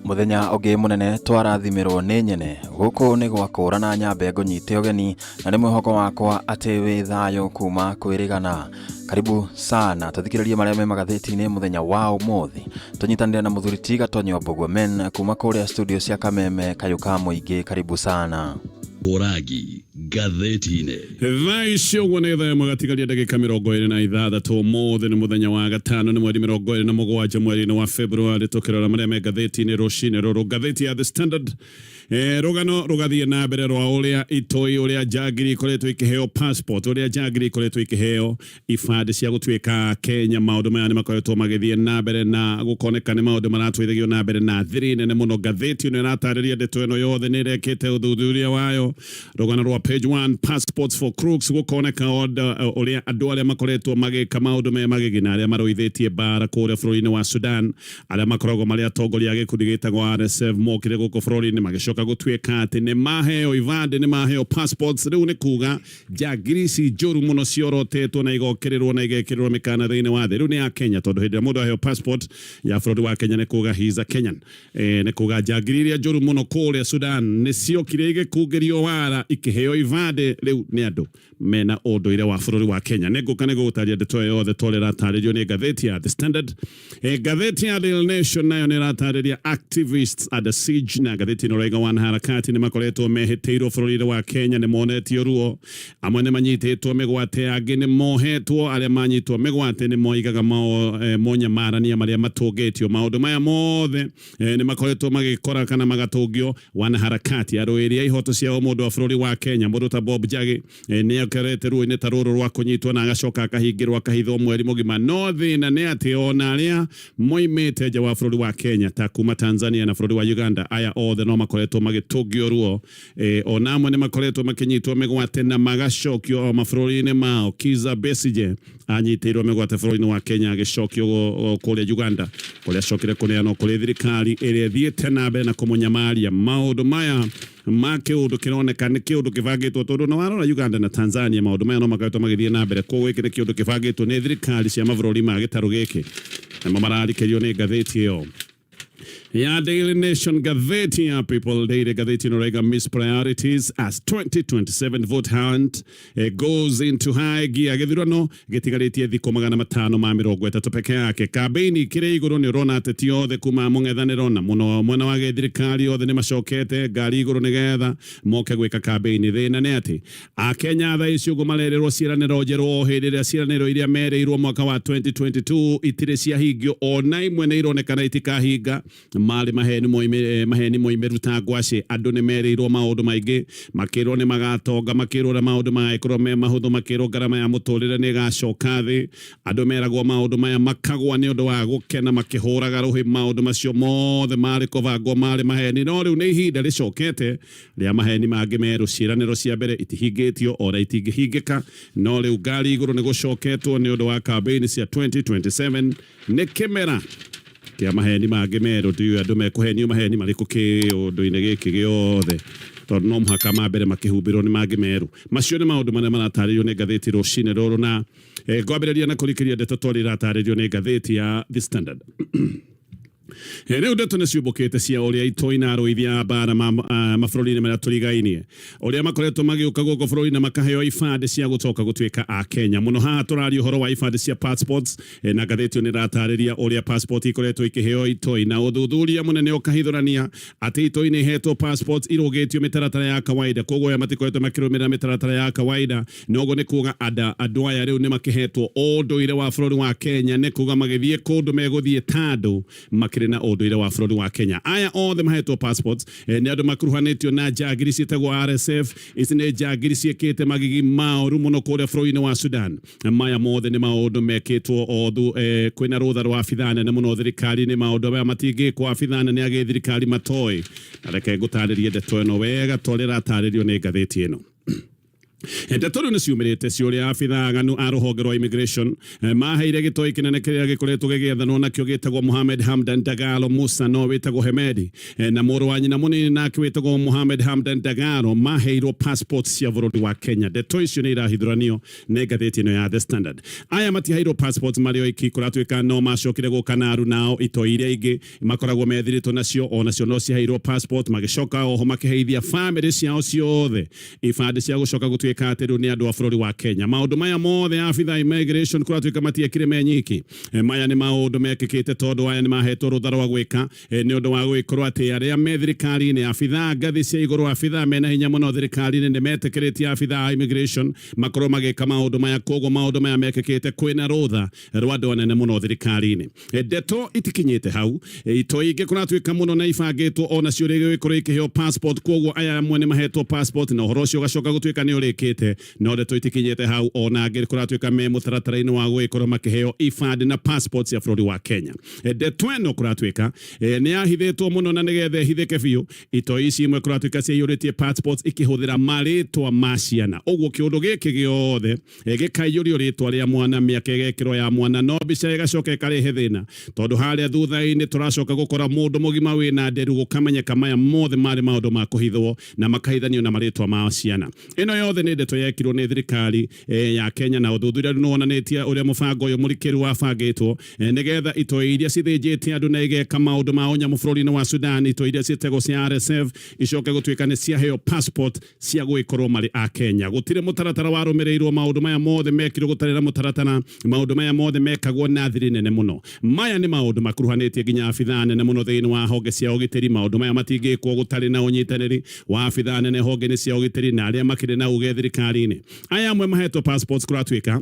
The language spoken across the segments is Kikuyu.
Mũthenya ũngĩ mũnene twarathimĩrwo nĩ nyene gũkũ nĩ gwakũra na nyambe ngũnyite ũgeni na nĩ mwĩhoko wakwa atĩ wĩ thayũ kuma kwĩrĩgana. Karibu sana tũthikĩrĩrie marĩa me magathĩti-inĩ mũthenya wa ũmũthĩ tũnyitanĩre na mũthuri ti Gatonyo Mbũguo men kuma kũrĩa studio cia Kameme kayũ ka mũingĩ. Karibu sana. Ũrangi ngathĩti-inĩ. Thaa ici ũguo nĩ thaa ĩmwe gatigaria ndagĩka 26. Ũmũthĩ nĩ mũthenya wa gatano, nĩ mweri 27 mweri-inĩ wa February. Tũkĩrora marĩa me ngathĩti-inĩ rũcinĩ rũrũ, ngathĩti ya The Standard, rũgano rũgathiĩ na mbere rwa ũrĩa itoi, ũrĩa njangiri ikoretwo ikĩheo passport, ũrĩa njangiri ikoretwo ikĩheo ibandĩ cia gũtuĩka Kenya. Maũndũ maya nĩ makoretwo magĩthiĩ na mbere na gũkoneka nĩ maũndũ maratwithagio na mbere na thiri nene mũno. Ngathĩti ĩno ĩratarĩria ndeto ĩno yothe, nĩ ĩrekĩte ũthuthuria wayo. Rũgano rwa page 1, passports for crooks, gũkoneka ũrĩa andũ arĩa makoretwo magĩka maũndũ me magigi na arĩa marũithĩtie mbara kũrĩa bũrũri-inĩ wa Sudan, arĩa makoragwo marĩ atongoria a gĩkundi gĩtagwo RSF, mokire gũkũ bũrũri-inĩ magĩcoka gũtuĩka atĩ nĩ maheo ibandĩ, nĩ maheo passports. Rĩu nĩ kuga njangiri ici njũru mũno ciorotetwo na igokĩrĩrwo na igekĩrĩrwo mĩkana thĩinĩ wa thĩ rĩu nĩ ya Kenya, tondũ hĩndĩ ĩrĩa mũndũ aheo passport ya bũrũri wa Kenya nĩ kuga he is a Kenyan. Nĩ kuga njangiri iria njũru mũno kũrĩa Sudan nĩ ciokire igĩkungĩrio wara ikĩheo ibandĩ, rĩu nĩ andũ mena ũndũire wa bũrũri wa Kenya. Nĩ ngũka nĩ gũgũtaria ndeto ĩyo yothe ta ũrĩa ĩratarĩrio nĩ ngathĩti ya The Standard. Ngathĩti ya Daily Nation nayo nĩ ĩratarĩria activists under siege, na ngathĩti ĩno ĩrauga wanaharakati nĩ makoretwo mehĩtĩirwo bũrũri-inĩ wa Kenya, nĩ monetio ruo, amwe nĩ manyitĩtwo mĩgwate, angĩ nĩ mohetwo. Arĩa manyitwo mĩgwate nĩ moigaga monyamarania marĩa matũngĩtio. Maũndũ maya mothe nĩ makoretwo magĩkora kana magatũngio wanaharakati, arũĩri a ihoto cia ũmũndũ wa bũrũri wa Kenya. Mũndũ ta Bob Njagi nĩ akorete ruo-inĩ ta rũrũ rwa kũnyitwo na agacoka akahingĩrwo akahithwo mweri mũgima. No thĩna nĩ atĩ ona arĩa moimĩte nja wa bũrũri wa Kenya ta kuma Tanzania na bũrũri wa Uganda, aya othe no makoretwo magĩtũngio ruo. Ona amwe nĩ makoretwo makĩnyitwo mĩgwate na magacokio o mabũrũri-inĩ mao. Kizza Besigye anyitĩirwo mĩgwate bũrũri-inĩ wa Kenya agĩcokio kũrĩa Uganda, kũrĩa acokire kũneanwo kũrĩ thirikari ĩrĩa ĩthiĩte na mbere na kũmũnyamaria. Maũndũ maya ma kĩũndũ kĩroneka nĩ kĩũndũ kĩbangĩtwo, tondũ na warora Uganda na Tanzania maũndũ maya no makoretwo magĩthiĩ na mbere. Koguo gĩkĩ nĩ kĩũndũ kĩbangĩtwo nĩ thirikari cia mabũrũri ma gĩtarũ gĩkĩ, namo mararikĩrio nĩ ngathĩti ĩyo ya Daily Nation. Ngathĩti ya People Daily, ngathĩti ĩno raiga miss priorities as 2027 vote hunt goes into high gear. Gĩthurano gĩtigarĩtie thikũ 530 peke yake, kambeini ikĩrĩ igũrũ. Nĩ ũrona ateti othe kuma mũng'ethanĩro na mũno mwena wa gĩthirikari othe nĩ macokete ngari igũrũ nĩgetha moke gwĩka kambeini. Thĩna nĩ atĩ Akenya thaa ici ũguo marerĩrwo ciĩranĩro njerũ o hĩndĩ ĩrĩa ciĩranĩro iria merĩirwo mwaka wa 2022 itirĩ ciahingio, ona imwe nĩ ironekana itikahinga. Marĩ maheni maheni moimĩru ta ngwacĩ. Andũ nĩ merĩirwo maũndũ maingĩ, makĩrwo nĩ magatonga, makĩrwo ũrĩa maũndũ magagĩkorwo me mahũthũ, makĩrwo ngarama ya mũtũrĩre nĩ ĩgacoka thĩ. Andũ meragwo maũndũ maya makagwa nĩ ũndũ wa gũkena makĩhũraga rũhĩ. Maũndũ macio mothe marĩ kũbangwo, marĩ maheni. No rĩu nĩ ihinda rĩcokete rĩa maheni mangĩ merũ. Ciĩranĩro cia mbere itihingĩtio ona itingĩhingĩka, no rĩu ngari igũrũ nĩ gũcoketwo nĩ ũndũ wa kambeini cia 2027. Nĩ kĩmera kĩa maheni mangĩ merũ. Ndiũĩ andũ mekũhenio maheni marĩkũ kĩũndũ-inĩ gĩkĩ gĩothe, tondũ no mũhaka ma mbere makĩhumbĩrwo nĩ mangĩ merũ. Macio nĩ maũndũ marĩa maratarĩrio nĩ ngathĩti rũcinĩ rũrũ, na ngwambĩrĩria na kũrikĩria ndeto twarĩ iratarĩrio nĩ ngathĩti ya The Standard. Rĩu ndeto nĩ ciũmbũkĩte cia ũrĩa itoi na arũithia a mbara mabũrũri-inĩ marĩa tũrigainie, ũrĩa makoretwo magĩũka gũkũ bũrũri na makaheo ibandĩ cia gũcoka gũtuĩka a Kenya. Mũno haha tũraria ũhoro wa ibandĩ cia passports, na ngathĩti ĩyo nĩ ĩratarĩria ũrĩa passport ikoretwo ikĩheo itoi, na ũthuthuria mũnene ũkahithũrania atĩ itoi nĩ ihetwo passports irũgĩtio mĩtaratara ya kawaida. Koguo aya matikoretwo makĩrũmĩrĩra mĩtaratara ya kawaida, na ũguo nĩ kuga andũ aya rĩu nĩ makĩhetwo ũndũire wa bũrũri wa Kenya, nĩ kuga magĩthiĩ kũndũ megũthiĩ ta andũ makĩrĩ na ũndũire wa bũrũri wa Kenya. Aya othe mahetwo passports nĩ andũ makuruhanĩtio na njangiri ciĩtagwo RSF. Ici nĩ njangiri ciĩkĩte magigi maũru mũno kũrĩa bũrũri-inĩ wa Sudan. Maya mothe nĩ maũndũ mekĩtwo othu kwĩna rũtha rwa abithaa nene mũno thirikari-inĩ. Maũndũ maya matingĩkwo abithaa nene a gĩthirikari matoĩ. Na reke ngũtarĩrie ndeto ĩno wega ta ũrĩa ĩratarĩrio nĩ ngathĩti ĩno. Ndeto rĩu nĩ ciumĩrĩte cia ũrĩa abithaa aganu a rũhonge rwa immigration maheire gĩtoi kĩnene kĩrĩa gĩkoretwo gĩgĩethanwo nakĩo gĩtagwo Mohamed Hamdan Dagalo Musa no wĩtagwo Hemedi na mũrũ wa nyina mũnini nake wĩtagwo Mohamed Hamdan Dagalo maheirwo passport cia bũrũri wa Kenya. Ndeto icio nĩ irahithũranio nĩ ngathĩti ĩno ya The Standard. Aya matiheirwo passport marĩ oiki, kũratuĩka no macokire gũka na aruna ao itoi iria ingĩ makoragwo methirĩtwo nacio o nacio no ciheirwo passport, magĩcoka oho makĩheithia famĩlĩ ciao ciothe ibandĩ cia gũcoka gũtuĩka atĩ rĩu nĩ andũ a bũrũri wa Kenya. Maũndũ maya mothe abitha immigration kũratuĩka matiekire menyiki. Maya nĩ maũndũ mekĩkĩte tondũ aya nĩ mahetwo rũtha rwa gwĩka nĩ ũndũ wa gũgĩkorwo atĩ arĩa me thirikari-inĩ, abitha ngathĩ cia igũrũ, abitha mena hinya mũno thirikari-inĩ nĩ metĩkĩrĩtie abitha a immigration makorwo magĩka maũndũ maya. Koguo maũndũ maya mekĩkĩte kwĩna rũtha rwa andũ anene mũno thirikari-inĩ. Ndeto itikinyĩte hau, itoi ingĩ kũratuĩka mũno na ibangĩtwo ona cio rĩngĩ gũgĩkorwo ikĩheo passport. Koguo aya amwe nĩ mahetwo passport na ũhoro ũcio ũgacoka gũtuĩka nĩ ũrĩkĩte, no ndeto itikinyĩte hau, ona angĩ kũratuĩka me mũtaratara-inĩ wa gũgĩkorwo makĩheo ibandĩ na passport cia bũrũri wa Kenya. Ndeto ĩno kũratuĩka nĩ yahithĩtwo mũno na nĩgetha ĩhithĩke biũ, itoi ici imwe kũratuĩka ciaiyũrĩtie passports ikĩhũthĩra marĩtwa ma ciana. Ũguo kĩũndũ gĩkĩ gĩothe gĩkaiyũrio rĩtwa rĩa mwana, mĩaka ĩgekĩrwo ya mwana, no mbica ĩgacoka ĩkarehe thĩna tondũ harĩa thutha-inĩ tũracoka gũkora mũndũ mũgima wĩna nderu, gũkamenyeka maya mothe marĩ maũndũ ma kũhithwo na makahithanio na marĩtwa ma ciana. Ĩno yothe nĩ ndeto yekirwo nĩ thirikari ya Kenya, na ũthuthuria nĩ wonanĩtie ũrĩa mũbango ũyũ mũrikĩru wabangĩtwo nĩgetha itoi iria cithĩnjĩte andũ na igeka maũndũ ma ũnyamũ bũrũri-inĩ wa Sudan, itoi iria ciĩtagwo cia RSF, icoke gũtuĩka nĩ ciaheo passport cia gũgĩkorwo marĩ a Kenya. Gũtirĩ mũtaratara warũmĩrĩirwo, maũndũ maya mothe mekirwo gũtarĩ na mũtaratara, maũndũ maya mothe mekagwo na thiri nene mũno. Maya nĩ maũndũ makuruhanĩtie nginya abithaa nene mũno thĩinĩ wa honge cia ũgitĩri. Maũndũ maya matingĩkwo gũtarĩ na ũnyitanĩri wa abithaa nene honge-inĩ cia ũgitĩri na arĩa makĩrĩ na uge thirikari-inĩ. Aya amwe mahetwo passports kũratuĩka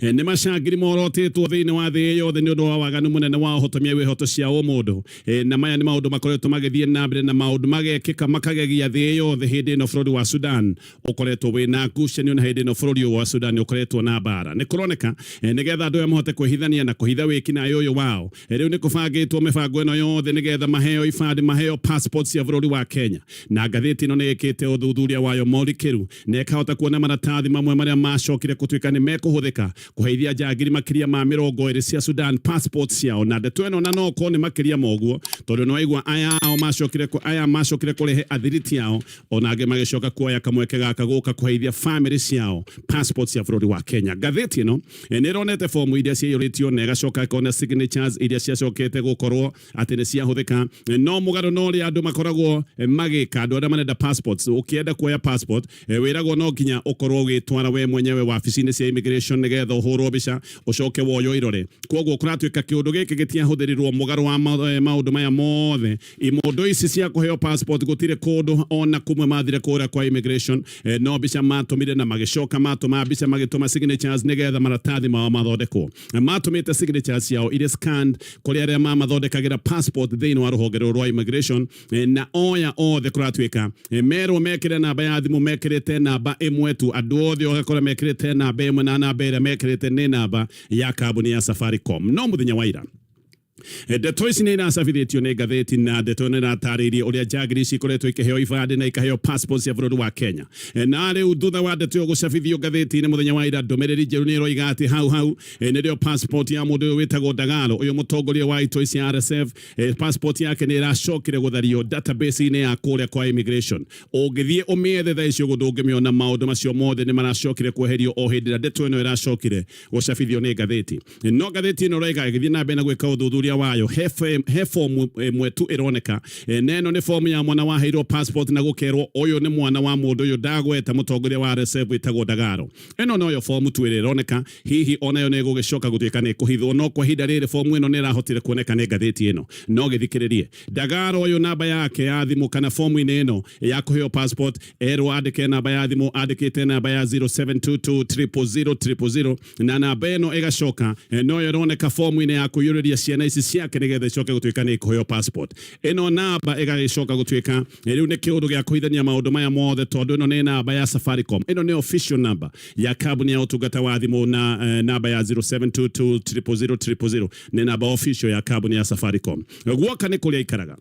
nĩ macangiri morotĩtwo thĩinĩ wa thĩ yothe nĩ ũndũ wa waganu mũnene wa ũhotomia wa ihoto cia ũmũndũ. Na maya nĩ maũndũ makoretwo magĩthiĩ na mbere na maũndũ magekĩka makagegia thĩ yothe hĩndĩ ĩno bũrũri wa Sudan ũkoretwo wĩna ngucanio, na hĩndĩ ĩno bũrũri ũyũ wa Sudan ũkoretwo na mbara. Nĩ kũroneka nĩgetha andũ aya mahote kwĩhithania na kũhitha wĩkinaĩ ũyũ wao, rĩu nĩ kũbangĩtwo mĩbango ĩno yothe nĩgetha maheo ibandĩ, maheo passport cia bũrũri wa Kenya. Na ngathĩti ĩno nĩ ĩkĩte ũthuthuria wayo mũrikĩru na ĩkahota kuona maratathi mamwe marĩa macokire gũtuĩka nĩ mekũhũthĩka kũheithia njangiri makĩria ma 20 cia Sudan passport ciao. Na ndeto ĩno na no korwo nĩ makĩria ma ũguo, tondũ nĩ waigua aya ao macokire aya macokire kũrehe athiriti ao, ona angĩ magĩcoka kuoya kamweke gaka gũka kũheithia famĩlĩ ciao passport cia bũrũri wa Kenya. Ngathĩti ĩno nĩ ĩronete fomu iria ciaiyũrĩtio na ĩgacoka ĩkona signatures iria ciacokete gũkorwo atĩ nĩ ciahũthĩka. No mũgarũ na ũrĩa andũ makoragwo magĩka, andũ arĩa marenda passports, ũkĩenda kuoya passport wĩragwo no nginya ũkorwo ũgĩtwara we mwenyewe wabici-inĩ cia immigration nĩgetha ũhũrwo mbica ũcoke woywo irore. Koguo kũratuĩka kĩũndũ gĩkĩ gĩtiahũthĩrirwo mũgarũ wa maũndũ maya mothe. Imondo ici cia kũheo passport gũtirĩ kũndũ ona kũmwe mathire kũrĩa kwa immigration, no mbica matũmire na magĩcoka matũma mbica magĩtũma signatures nĩgetha maratathi mao mathondekwo. Matũmĩte signatures ciao irĩ scanned kũrĩ arĩa mamathondekagĩra passport thĩinĩ wa rũhonge rũrũ rwa immigration, na oya othe kũratuĩka merwo mekĩre namba ya thimũ, mekĩrĩte namba ĩmwe tu. Andũ othe ũgakora mekĩrĩte namba ĩmwe, na namba ĩrĩa mekĩrĩte nĩ namba ya kambuni ya Safaricom. No mũthenya wa ira ndeto ici nĩ iracabithĩtio nĩ ngathĩti, na ndeto ĩno ĩratarĩirie ũrĩa njangiri ici ikoretwo ikĩheo ibandĩ na ikaheo passport cia bũrũri wa Kenya. Na rĩu thutha wa ndeto ĩyo gũcabithio ngathĩti-inĩ mũthenya wa ira, ndũmĩrĩri njerũ nĩ ĩroiga atĩ hau hau nĩrĩo passport ya mũndũ ũyũ wĩtagwo Dagalo, ũyũ mũtongoria wa itoi cia RSF, passport yake nĩ ĩracokire gũthario database-inĩ ya kũrĩa kwa immigration. Ũngĩthiĩ ũmĩethe thaa icio ũguo ndũngĩmĩona. Maũndũ macio mothe nĩ maracokire kweherio o hĩndĩ ĩrĩa ndeto ĩno ĩracokire gũcabithio nĩ ngathĩti. No ngathĩti ĩno ĩroiga ĩgĩthiĩ na mbere na gwĩka ũthuthuria wayo, he fomu ĩmwe tu ĩroneka, na ĩno nĩ fomu ya mwana waheirwo passport na gũkerwo ũyũ nĩ mwana wa mũndũ ũyũ ndagweta, mũtongoria wa RSF wĩtagwo Dagalo. Ĩno noyo fomu tu ĩrĩa ĩroneka, hihi onayo nĩ ĩgũgĩcoka gũtuĩka nĩ ĩkũhithwo, no kwa ihinda rĩrĩ fomu ĩno nĩ ĩrahotire kuoneka nĩ ngathĩti ĩno. No gĩthikĩrĩrie Dagalo ũyũ, namba yake ya thimũ kana fomu-inĩ ĩno ya kũheo passport erwo andĩke namba ya thimũ, andĩkĩte namba ya 0722 000 000, na namba ĩno ĩgacoka noyo ĩroneka fomu-inĩ ya kũiyũrĩria ciana ici ciake nĩgetha icoke gũtuĩka nĩ ikũheo passport. Ĩno namba ĩgagĩcoka gũtuĩka rĩu nĩ kĩũndũ gĩa kũhithania maũndũ maya mothe, tondũ ĩno nĩ namba ya Safaricom. Ĩno nĩ official number ya kambuni ya ũtungata wa thimũ, na namba ya 0722 000 000 nĩ namba official ya kambuni ya Safaricom. Guoka nĩ kũrĩa aikaraga.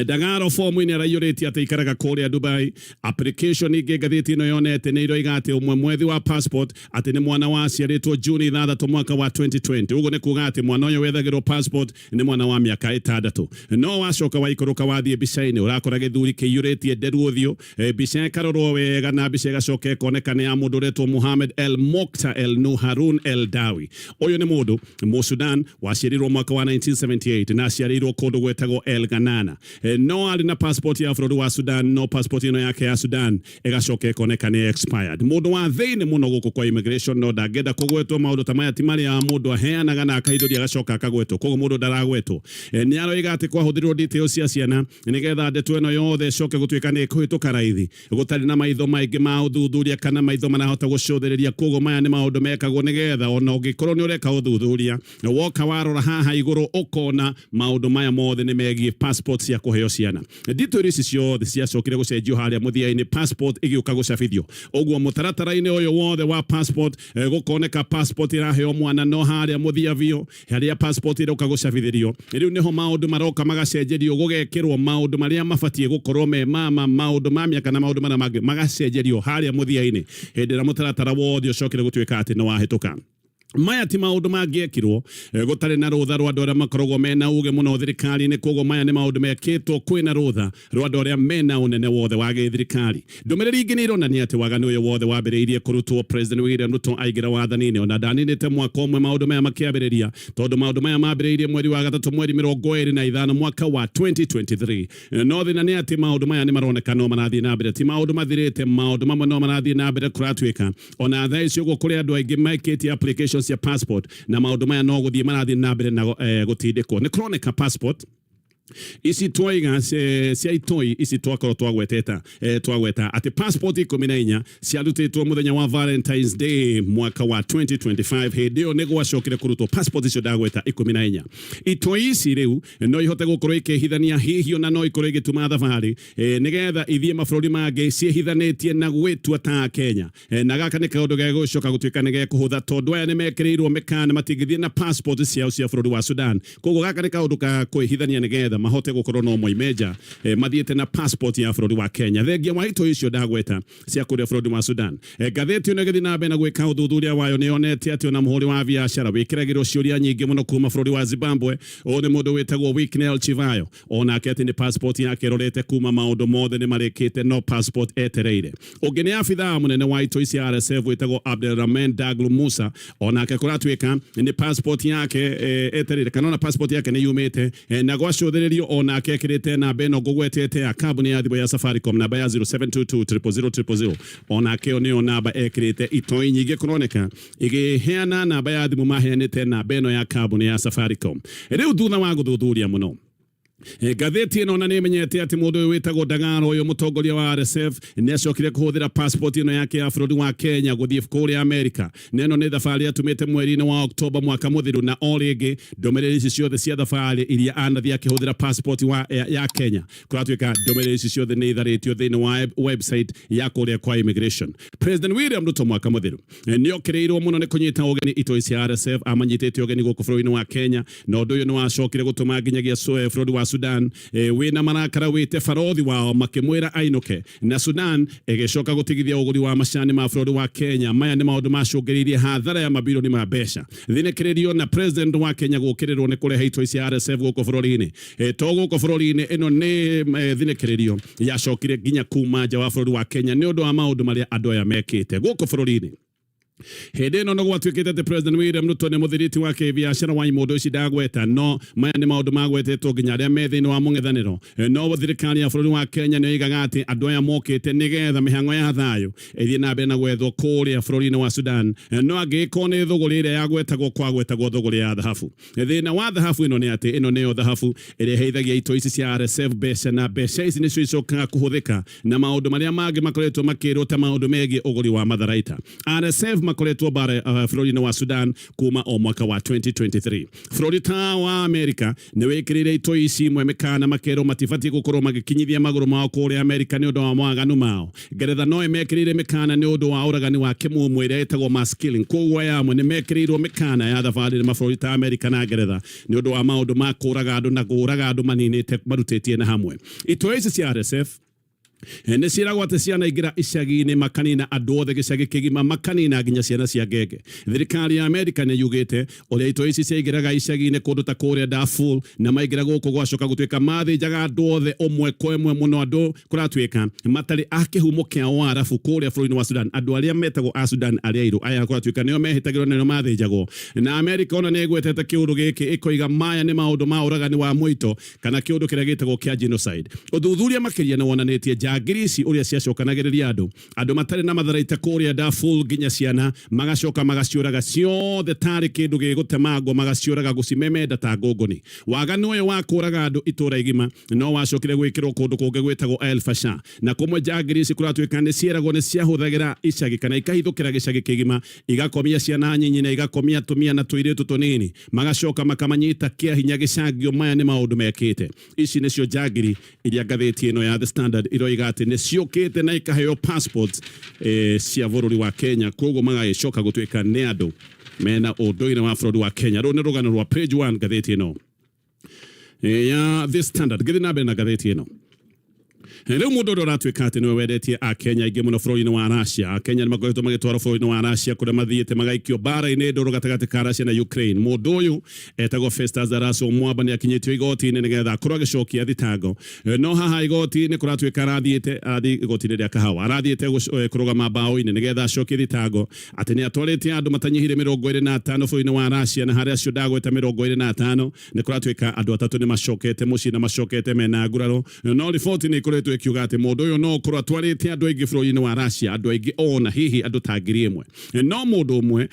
Dagaro fomu-inĩ araiyũrĩtie atĩ aikaraga kũrĩa Dubai. Application ingĩ ngathĩti ĩno yonete nĩ iroiga atĩ ũmwe mwethi wa passport atĩ nĩ mwana waciarĩtwo Juni 6 mwaka wa 2020. Ũguo nĩ kuga atĩ mwana ũyũ wethagĩrwo passport nĩ mwana wa mĩaka 6. No wacoka waikũrũka wathiĩ mbica-inĩ ũrakora gĩthuri kĩiyũrĩtie nderu ũthiũ, mbica ĩkarorwo wega na mbica ĩgacoka ĩkoneka nĩ ya mũndũ ũretwo Mohamed El Mokhtar El Nur Harun El Dawi. Ũyũ nĩ mũndũ Mũsudan waciarirwo mwaka wa 1978 na aciarĩirwo kũndũ gwetagwo El Ganana. No arĩ na passport ya bũrũri wa Sudan, no passport ĩno yake ya Sudan ĩgacoka ĩkoneka nĩ expired. Mũndũ wa thĩinĩ mũno gũkũ kwa immigration no ndangĩenda kũgwetwo. Maũndũ ta maya ti marĩa mũndũ aheanaga na akahithũria agacoka akagwetwo, koguo mũndũ ndaragwetwo. Nĩ aroiga atĩ kwahũthĩrwo details cia ciana nĩgetha ndeto ĩno yothe ĩcoke gũtuĩka nĩ ĩkũhĩtũka raithi gũtarĩ na maitho maingĩ ma ũthuthuria kana maitho marahota gũcũthĩrĩria. Koguo maya nĩ maũndũ mekagwo nĩgetha ona ũngĩkorwo nĩ ũreka ũthuthuria, woka warora haha igũrũ ũkona maũndũ maya mothe nĩ megiĩ passport cia kũheo ciana. Detail ici ciothe ciacokire gũcenjio harĩa mũthia-inĩ, passport ĩgĩũka gũcabithio. Ũguo mũtaratara-inĩ ũyũ wothe wa passport, gũkoneka passport ĩraheo mwana, no harĩa mũthia biũ harĩa passport ĩroka gũcabithĩrio, rĩu nĩho maũndũ maroka magacenjerio, gũgekĩrwo maũndũ marĩa mabatiĩ gũkorwo me mama, maũndũ ma mĩaka na maũndũ marĩa mangĩ magacenjerio harĩa mũthia-inĩ hĩndĩ ĩrĩa mũtaratara wothe ũcokire gũtuĩka atĩ nĩ wahĩtũka. Maya ti maũndũ mangĩekirwo gũtarĩ na rũtha rwa andũ arĩa makoragwo mena uge mũno thirikari-inĩ. Koguo maya nĩ maũndũ mekĩtwo kwĩna rũtha rwa andũ arĩa mena ũnene wothe wa gĩthirikari. Ndũmĩrĩri ingĩ nĩ ironania atĩ waganu ũyũ wothe wambĩrĩirie kũrutwo President William Ruto aingĩra wathani-inĩ. Ona ndaninĩte mwaka ũmwe maũndũ maya makĩambĩrĩria, tondũ maũndũ maya mambĩrĩirie mweri wa gatatũ mweri 25 mwaka wa 2023. No thĩna nĩ atĩ maũndũ maya nĩ maroneka no marathiĩ na mbere, ti maũndũ mathirĩte, maũndũ mamwe no marathiĩ na mbere. Kũratuĩka ona thaa ici ũguo kũrĩ andũ aingĩ mekĩtie applications cia passport na maũndũ maya no gũthiĩ marathiĩ na mbere na gũtindĩkwo. Nĩ kũroneka passport ici twaiga cia itoi ici twakorwo twagweteta, twagweta atĩ passport 14 ciarutĩtwo mũthenya wa Valentine's Day mwaka wa 2025. Hĩndĩ ĩyo nĩ gwacokire kũrutwo passport icio ndagweta 14. Itoi ici rĩu no ihote gũkorwo ikĩhithania, hihi ona no ikorwo igĩtuma thabarĩ nĩgetha ithiĩ mabũrũri mangĩ ciĩhithanĩtie na gwĩtua ta Kenya. Na gaka nĩ kaũndũ gegũcoka gũtuĩka nĩ gekũhũtha, tondũ aya nĩ mekĩrĩirwo mĩkana matingĩthiĩ na passport ciao cia bũrũri wa Sudan. Koguo gaka nĩ kaũndũ ka kwĩhithania nĩgetha mahote gũkorwo no moime nja mathiĩte na passport ya bũrũri wa Kenya, thengia wa itoi icio ndagweta cia kũrĩa bũrũri wa Sudan. Ngathĩti ĩno ĩgĩthiĩ na mbere na gwĩka ũthuthuria wayo nĩ yonete atĩ ona mũhũri wa biacara wĩkĩragĩrwo ciũria nyingĩ mũno kuma bũrũri wa Zimbabwe, ũyũ nĩ mũndũ wĩtagwo Wicknell Chivayo, onake atĩ nĩ passport yake ĩrorete kuma maũndũ mothe nĩ marĩkĩte, no passport etereire. Ũngĩ nĩ abithaa mũnene wa itoi cia RSF wĩtagwo Abdelrahman Daglu Musa, onake kũratuĩka nĩ passport yake etereire, kana ona passport yake nĩ yumĩte, na gwacũthĩrĩrio onake ekĩrĩte namba ĩno ngũgwetete ya kambuni ya thimũ ya Safaricom, namba ya 0722 000 000. Onake ĩyo nĩyo namba ekĩrĩte. Itoi nyingĩ kũroneka igĩheana namba ya thimũ, maheanĩte namba ĩno ya kambuni ya Safaricom. Rĩu thutha wa gũthuthuria mũno, ngathĩti ĩno ona nĩ ĩmenyete atĩ mũndũ ũyũ wĩtagwo Dagaro, ũyũ mũtongoria wa RSF, nĩ acokire kũhũthĩra passport ĩno yake ya bũrũri wa Kenya gũthiĩ kũrĩa Amerika, na ĩno nĩ thabarĩ atumĩte mweri-inĩ wa Oktoba mwaka mũthiru. Na o rĩngĩ ndũmĩrĩri ici ciothe cia thabarĩ iria anathiĩ akĩhũthĩra passport ya Kenya, kũratuĩka ndũmĩrĩri ici ciothe nĩ itharĩtio thĩinĩ wa website ya kũrĩa kwa immigration. President William Ruto mwaka mũthiru nĩ okĩrĩirwo mũno nĩ kũnyita ũgeni itoi cia RSF, amanyitĩte ũgeni gũkũ bũrũri-inĩ wa Kenya, na ũndũ ũyũ nĩ wacokire gũtũma nginyagia bũrũri wa Sudan wĩna marakara wĩte barothi wao makĩmwĩra ainũke, na Sudan ĩgĩcoka gũtigithia ũgũri wa macani ma bũrũri wa Kenya. Maya nĩ maũndũ macũngĩrĩirie hathara ya mabirioni ma mbeca. Thinĩkĩrĩrio na president wa Kenya gũkĩrĩrwo nĩ kũrehe itoi cia RSF gũkũ bũrũri-inĩ, to gũkũ bũrũri-inĩ, ĩno nĩ thinĩkĩrĩrio yacokire nginya kuma nja wa bũrũri wa Kenya nĩ ũndũ wa maũndũ marĩa andũ aya mekĩte gũkũ bũrũri-inĩ. Hĩndĩ ĩno nĩ gwatuĩkĩte atĩ President William Ruto nĩ mũthiriti wa kĩbiacara wa imũndũ ici ndagweta, no maya nĩ maũndũ magwetetwo nginya arĩa me thĩinĩ wa mũng'ethanĩro. No thirikari ya bũrũri wa Kenya nĩ yoigaga atĩ andũ aya mokĩte nĩgetha mĩhang'o ya thayũ ĩthiĩ na mbere na gwethwo kũrĩa bũrũri-inĩ wa Sudan. No angĩgĩkorwo nĩ thũgũrĩ ĩrĩa yagwetagwo, kwagwetagwo thũgũrĩ ya thahabu. Thĩna wa thahabu ĩno nĩ atĩ ĩno nĩyo thahabu ĩrĩa ĩheithagia itoi ici cia RSF mbeca, na mbeca ici nĩcio icokaga kũhũthĩka na maũndũ marĩa mangĩ makoretwo makĩrwo ta maũndũ megiĩ ũgũri wa matharaita. RSF. makoretwo mbara bũrũri-inĩ wa Sudan kuma o mwaka wa 2023. Bũrũri ta wa Amerika nĩ wĩkĩrĩire itoi ici imwe mĩkana, makerwo matibatiĩ gũkorwo magĩkinyithia magũrũ mao kũrĩa Amerika nĩ ũndũ wa mawaganu mao. Ngeretha no ĩmekĩrĩire mĩkana nĩ ũndũ wa ũragani wa kĩmũmũ ĩrĩa ĩtagwo mass killing. Koguo aya amwe nĩ mekĩrĩirwo mĩkana ya thabarĩ nĩ mabũrũri ta Amerika na Ngeretha nĩ ũndũ wa maũndũ ma kũraga andũ na kũraga andũ maninĩte marutĩtie na hamwe. Itoi ici cia RSF nĩ ciĩragwo atĩ cianaingĩra icagi-inĩ makanina andũ othe gĩcagi kĩgima, makanina nginya ciana cia ngenge. Thirikari ya Amerika nĩ yugĩte ũrĩa itoi ici ciaingĩraga icagi-inĩ kũndũ ta kũrĩa Darfur, na maingĩra gũkũ gwacoka gũtuĩka mathĩnjaga andũ othe ũmwe kwa ĩmwe mũno, andũ kũratuĩka matarĩ a kĩhumo kĩa Waarabu kũrĩa bũrũri-inĩ wa Sudan, andũ arĩa metagwo a Sudan arĩa airũ aya kũratuĩka nĩo mehĩtagĩrwo na nĩo mathĩnjagwo. Na Amerika ona nĩ ĩgwetete kĩũndũ gĩkĩ ĩkoiga maya nĩ maũndũ ma ũragani wa mũito kana kĩũndũ kĩrĩa gĩtagwo kĩa genocide. Ũthuthuria makĩria nĩ wonanĩtie njangiri ici ũrĩa ciacokanagĩrĩria andũ matarĩ na matharaita kũrĩa Darfur, nginya ciana, magacoka magaciũraga ciothe tarĩ kĩndũ gĩgũtemangwo, magaciũraga gũcimemenda ta ngũngũni. Waganu ũyũ wa kũraga andũ itũra igima no wacokire gwĩkĩrwo kũndũ kũngĩ gwĩtagwo El Fasher, na kũmwe njangiri ici kũratuĩka nĩ cieragwo nĩ ciahũthagĩra icagi kana ikahithũkĩra gĩcagi kĩgima, igakomia ciana nyinyi na igakomia atumia na tũirĩtu tũnini, magacoka makamanyita kĩa hinya gĩcangio. Maya nĩ maũndũ mekĩte. Ici nĩcio njangiri iria ngathĩti ĩno ya The Standard iroiga atĩ nĩ ciũkĩte na ikaheo passports cia bũrũri wa Kenya, koguo magagĩcoka gũtuĩka nĩ andũ mena ũndũire wa bũrũri wa Kenya. Rũu nĩ rũgano rwa page 1 ngathĩti ĩno ya The Standard. Ngĩthiĩ na mbere na ngathĩti ĩno, rĩu mũndũ ũrĩa ũratuĩka atĩ nĩwe wendetie Akenya aingĩ mũno bũrũri-inĩ wa Russia. Akenya nĩ makoretwo magĩtwarwo bũrũri-inĩ wa Russia kũrĩa mathiĩte magaikio mbara-inĩ ndũrũ gatagatĩ ka Russia na Ukraine. Mũndũ ũyũ etagwo Festus Araso Mwamba nĩ akinyĩtio igoti-inĩ nĩgetha akorwo agĩcokia thitango. No haha igoti-inĩ kũratuĩka arathiĩte, arathiĩ igoti-inĩ rĩa Kahawa, arathiĩte kũrũgama mbaũ-inĩ nĩgetha acokie thitango atĩ nĩ atwarĩte andũ matanyihire 25 bũrũri-inĩ wa Russia, na harĩa acio ndagweta 25 nĩ kũratuĩka andũ atatũ nĩ macokete mũciĩ na macokete mena nguraro. No riboti nĩ ikoretwo ĩkiuga atĩ mũndũ ũyũ no ũkorwo atwarĩte andũ aingĩ bũrũri-inĩ wa Russia, andũ aingĩ ona hihi andũ ta 1000. No mũndũ ũmwe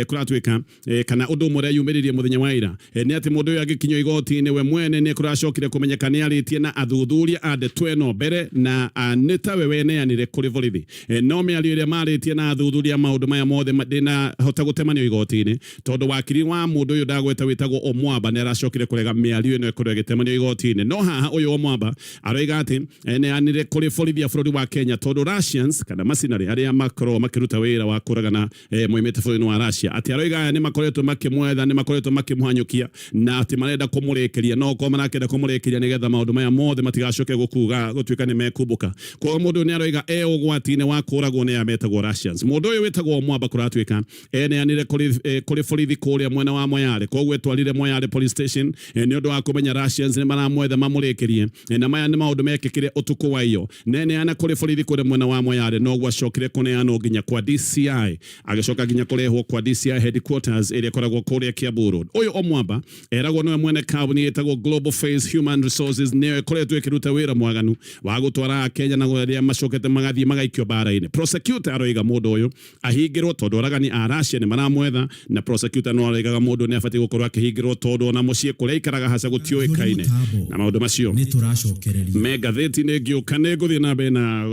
kũratuĩka kana ũndũ ũmwe ũrĩa yumĩririe mũthenya wa ira nĩ atĩ mũndũ ũyũ agĩkinyio igoti-inĩ we mwene nĩ kũracokire kũmenyeka nĩ arĩtie na athuthuria a ndeto ĩno mbere na nĩ tawe weneanire kũrĩ borithi. No mĩario ĩrĩa marĩtie na athuthuria maũndũ maya mothe ndĩnahota gũtemanio igoti-inĩ, tondũ wakiri wa mũndũ ũyũ ndagweta wĩtagwo Omwamba nĩ aracokire kũrega mĩario ĩno ĩkorwo ĩgĩtemanio igoti-inĩ. No haha ũyũ Omwamba aroiga atĩ eneanire kũrĩ borithi a bũrũri wa Kenya tondũ Russians kana macinarĩ arĩa makoragwo makĩruta wĩra wa kũragana moimĩte bũrũri-inĩ wa Russia, atĩ aroiga aya nĩ makoretwo makĩmwetha, nĩ makoretwo makĩmũhanyũkia na atĩ marenda kũmũrĩkĩria, no okorwo marakĩenda kũmũrĩkĩria nĩgetha maũndũ maya mothe matigacoke gũkuga gũtuĩka nĩ mekumbũka. Koguo mũndũ ũyũ nĩ aroiga e ũgwati-inĩ wa kũragwo nĩ aya metagwo Russians. Mũndũ ũyũ wĩtagwo Mwamba kũratuĩka eneanire kũrĩ borithi kũrĩa mwena wa Moyale, koguo etwarire Moyale police station nĩ ũndũ wa kũmenya Russians nĩ maramwetha mamũrĩkĩrie, na maya nĩ maũndũ mekĩkire ũtukũ wa iyo. Neneana kũrĩ borithi kũrĩa mwena wa Moyale, noguo acokire kũneanwo nginya kwa DCI, agĩcoka nginya kũrehwo kwa DCI headquarters ĩrĩa ĩkoragwo kũrĩa Kiambu Road. Ũyũ Omwamba eragwo nĩwe mwene kambuni ĩtagwo Global Face Human Resources, nĩyo ĩkoretwo ĩkĩruta wĩra mwaganu wa gũtwara Akenya na arĩa macokete magathiĩ magaikio mbara-inĩ. Prosecutor aroiga mũndũ ũyũ ahingĩrwo tondũ oragani a Russia nĩ maramwetha, na prosecutor no aroigaga mũndũ nĩ abatiĩ gũkorwo akĩhingĩrwo tondũ ona mũciĩ kũrĩa aikaraga haca gũtiũĩkaine, na maũndũ macio nĩ tũracokereria me ngathĩti-inĩ. Ngĩũka nĩ ngũthiĩ na mbere na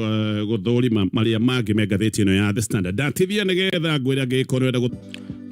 gũthũrima marĩa mangĩ me ngathĩti ĩno ya The Standard. Ndatithia nĩgetha ngwĩre angĩgĩkorwo enda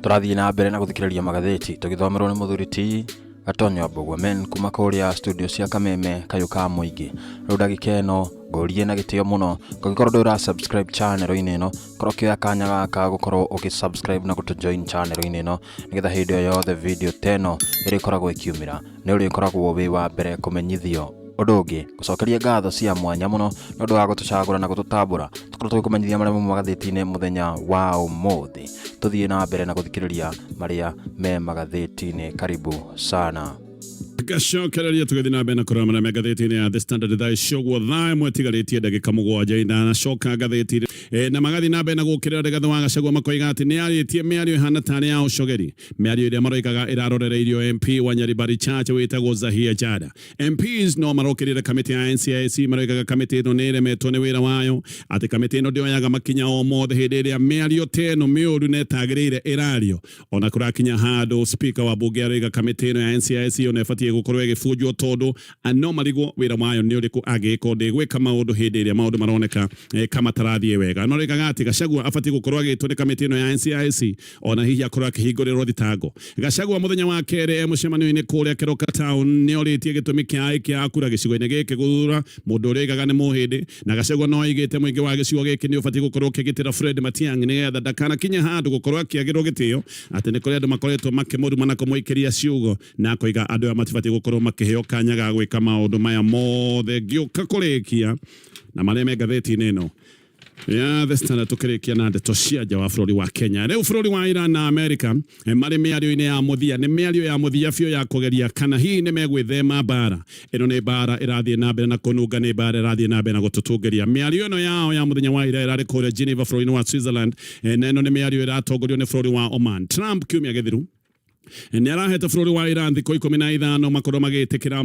Tũrathiĩ na mbere na gũthikĩrĩria magathĩti tũgĩthomerwo nĩ mũthuri ti Gatonyo Mbũgua men kuma kũrĩa studio cia Kameme kayũ ka mũingĩ. Rĩu ndagĩka ĩno ngũrie na gĩtĩo mũno, ũngĩkorwo ndũra subscribe channel-inĩ ĩno, korwo ũkĩoya kanya gaka gũkorwo ũgĩ subscribe na gũtũ join channel-inĩ ĩno, nĩgetha hĩndĩ o yothe video ta ĩno ĩrĩkoragwo ĩkiumĩra nĩ ũrĩkoragwo wĩ wa mbere kũmenyithio. Ũndũ ũngĩ, gũcokeria ngatho cia mwanya mũno nĩ ũndũ wa gũtũcagũra na gũtũtambũra tũkorwo tũgĩkũmenyithia marĩa mauma magathĩti-inĩ mũthenya wa ũmũthĩ. Tũthiĩ na mbere na gũthikĩrĩria marĩa me magathĩti-inĩ. Karibu sana. Gacokereria tũgĩthiĩ na mbere na kũrora marĩa me ngathĩti-inĩ ya The Standard. Thaa ici ũguo thaa 1 ĩtigarĩtie ndagĩka 7 indanacoka ngathĩti na magathiĩ na mbere na gũkĩrĩra Rigathĩ wa Gachagua, makoiga atĩ nĩ arĩtie mĩario ĩhana tarĩ ya ũcogeri, mĩario ĩrĩa maroigaga ĩrarorereirio MP wa Nyaribari Chache wĩtagwo Zahia Jada. MPs no marokĩrĩre kamĩtĩ ya NCIC, maroigaga kamĩtĩ ĩno nĩ ĩremetwo nĩ wĩra wayo, atĩ kamĩtĩ ĩno ndĩoyaga makinya o mothe hĩndĩ ĩrĩa mĩario ta ĩno mĩũru na ĩtagĩrĩire ĩrario. Ona kũrakinya handũ speaker wa bunge aroiga kamĩtĩ ĩno ya NCIC ona ĩbatiĩ ĩbatiĩ gũkorwo ĩgĩbunjwo tondũ no marigwo wĩra wayo nĩ ũrĩkũ angĩgĩkorwo ndĩgwĩka maũndũ hĩndĩ ĩrĩa maũndũ maroneka kama matarathiĩ wega. No rĩgaga atĩ Gachagua abatiĩ gũkorwo agĩtwo nĩ kamĩtĩ ĩno ya NCIC ona hihi akorwo akĩhingũrĩrwo thitango. Gachagua mũthenya wa kerĩ e mũcemanio-inĩ kũrĩa Keroka Town nĩ orĩtie gĩtũmi kĩa aikia a kura gĩcigo-inĩ gĩkĩ gũthura mũndũ ũrĩa oigaga nĩ mũhĩndĩ, na Gachagua no oigĩte mũingĩ wa gĩcigo gĩkĩ nĩ ũbatiĩ gũkorwo ũkĩgitĩra Fred Matiang'i nĩgetha ndakanakinye handũ gũkorwo akĩagĩrwo gĩtĩo atĩ nĩ kũrĩ andũ makoretwo makĩmũruma na kũmũikĩria ciugo, na akoiga andũ aya matibatiĩ gũkorwo makĩheo kanya ga gwĩka maũndũ maya mothe. Ngĩũka kũrĩkia na marĩa me ngathĩti-inĩ ĩno ya The Standard, tukĩrĩkia na ndeto cia nja wa bũrũri wa Kenya. Rĩu bũrũri wa Iran na America marĩ mĩario-inĩ ya mũthia, nĩ mĩario ya mũthia biũ ya kũgeria kana hihi nĩ megwĩthema mbara ĩno. Nĩ mbara ĩrathiĩ na mbere na kũnunga, nĩ mbara ĩrathiĩ na mbere na gũtũtũngĩria. Mĩario ĩno yao ya mũthenya wa ira ĩrarĩ kũrĩa Geneva bũrũri-inĩ wa Switzerland, na ĩno nĩ mĩario ĩratongorio nĩ bũrũri wa Oman. Trump kiumia gĩthiru nĩ arahete bũrũri wa Iran thikũ 15 makorwo magĩtĩkĩra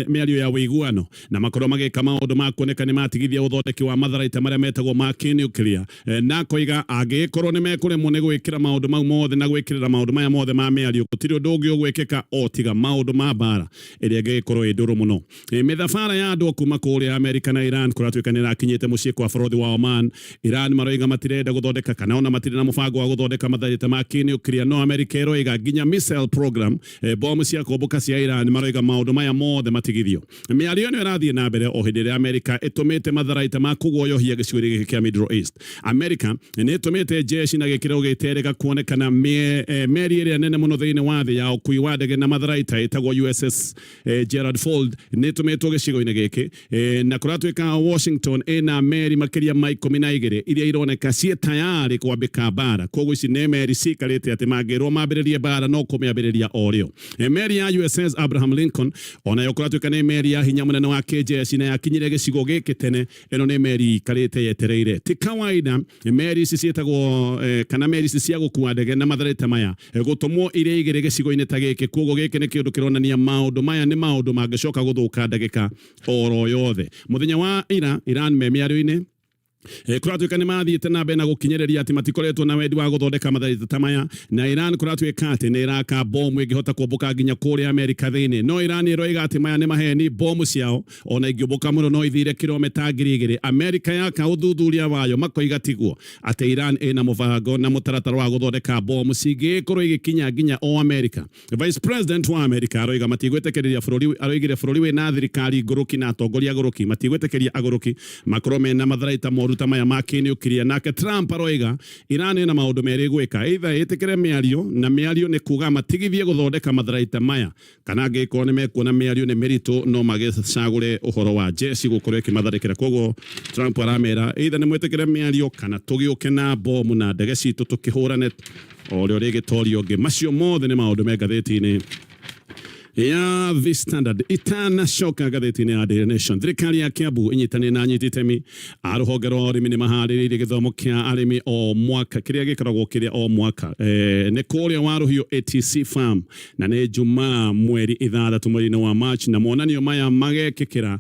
mĩario ya ũiguano na makorwo magĩka maũndũ ma kuoneka nĩ matigithia ũthondeki wa matharaita marĩa metagwo ma kĩnuclear, na koiga angĩkorwo nĩ mekũremwo nĩ gwĩkĩra maũndũ mau mothe na gwĩkĩrĩra maũndũ maya mothe ma mĩario, gũtirĩ ũndũ ũngĩ ũgwĩkĩka o tiga maũndũ ma mbara ĩrĩa ĩngĩgĩkorwo ĩ ndũrũ mũno. Mĩthabara ya andũ kuma kũrĩa Amerika na Iran kũratuĩka nĩ ĩrakinyĩte mũciĩ kwa bũrũri wa Oman. Iran maroiga matirenda gũthondeka kana ona matirĩ na mũbango wa gũthondeka matharaita ma kĩnuclear, no Amerika ĩroiga nginya missile program, bomu cia kũmbũka cia Iran, maroiga maũndũ maya mothe matigithio. Mĩario ĩno ĩrathiĩ na mbere o hĩndĩ ĩrĩa Amerika ĩtũmĩte matharaita ma kũguoyohia gĩcigo-inĩ gĩkĩ kĩa Middle East. Amerika nĩ ĩtũmĩte jeshi na gĩkĩro gĩterega kuonekana meri ĩrĩa nene mũno thĩinĩ wa thĩ ya ũkui wa ndege na matharaita ĩtagwo USS Gerald Ford nĩ ĩtũmĩtwo gĩcigo-inĩ gĩkĩ, na kũratuĩka Washington ĩna meri makĩria ma 12 iria ironeka ciĩ tayarĩ kwambĩka mbara. Koguo ici nĩ meri cikarĩte atĩ mangĩrwo mambĩrĩrie mbara no kũmĩambĩrĩria o rĩo. Meri ya USS Abraham Lincoln onayo kũratuĩka nĩ meri ya hinya mũnene wa kĩjeshi na yakinyire gĩcigo gĩkĩ tene. Ĩno nĩ meri ikarĩte yetereire. Ti kawaida meri ici ciĩtagwo kana meri ici cia gũkua ndege na matharaita maya gũtũmwo irĩ igĩrĩ gĩcigo-inĩ ta gĩkĩ. Koguo gĩkĩ nĩ kĩũndũ kĩronania maũndũ maya nĩ maũndũ mangĩcoka gũthũka ndagĩka oro yothe. Mũthenya wa ira Iran me mĩario-inĩ kũratuĩka nĩ mathiĩte na mbere na gũkinyĩrĩria atĩ matikoretwo na wendi wa gũthondeka matharaita ta maya, na Iran kũratuĩka atĩ nĩ ĩraka bomu ĩngĩhota kũmbũka nginya kũrĩa Amerika thĩinĩ, no Iran ĩroiga atĩ maya nĩ maheni, bomu ciao ona ingĩũmbũka mũno no ithire kilomita 2000. Amerika yaka ũthuthuria wayo makoiga tiguo, atĩ Iran ĩna mũbango na mũtaratara wa gũthondeka bomu cingĩkorwo igĩkinya nginya o Amerika. Vice President wa Amerika aroiga matigwĩtĩkĩria bũrũri, aroigire bũrũri wĩna thirikari ngũrũki na atongoria agũrũki matigwĩtĩkĩria agũrũki makorwo mena matharaita moru ta maya ma kĩnuclear. Nake Trump aroiga Iran ĩna maũndũ merĩ gwĩka, either ĩtĩkĩre mĩario, na mĩario nĩ kuga matigithie gũthondeka matharaita maya, kana angĩkorwo nĩ mekuona mĩario nĩ mĩritũ no magĩcagũre ũhoro wa jeshi gũkorwo ĩkĩmatharĩkĩra. Koguo Trump aramera either nĩ mwĩtĩkĩre mĩario kana tũgĩũke na bomu na ndege citũ tũkĩhũrane o ũrĩa ũrĩgĩtoria ũngĩ. Macio mothe nĩ maũndũ me ngathĩti-inĩ ya The Standard. Itanacoka ngathĩti-inĩ ya Daily Nation, thirikari ya Kiambu ĩnyitanĩire na anyiti itemi a rũhonge rwa ũrĩmi nĩ maharĩrĩirie gĩthomo kĩa arĩmi o mwaka kĩrĩa gĩkoragwo kĩrĩa o mwaka, nĩ kũrĩa Waruhiũ ATC Farm, na nĩ Jumaa mweri 6 mweri-inĩ wa March, na monanio maya magekĩkĩra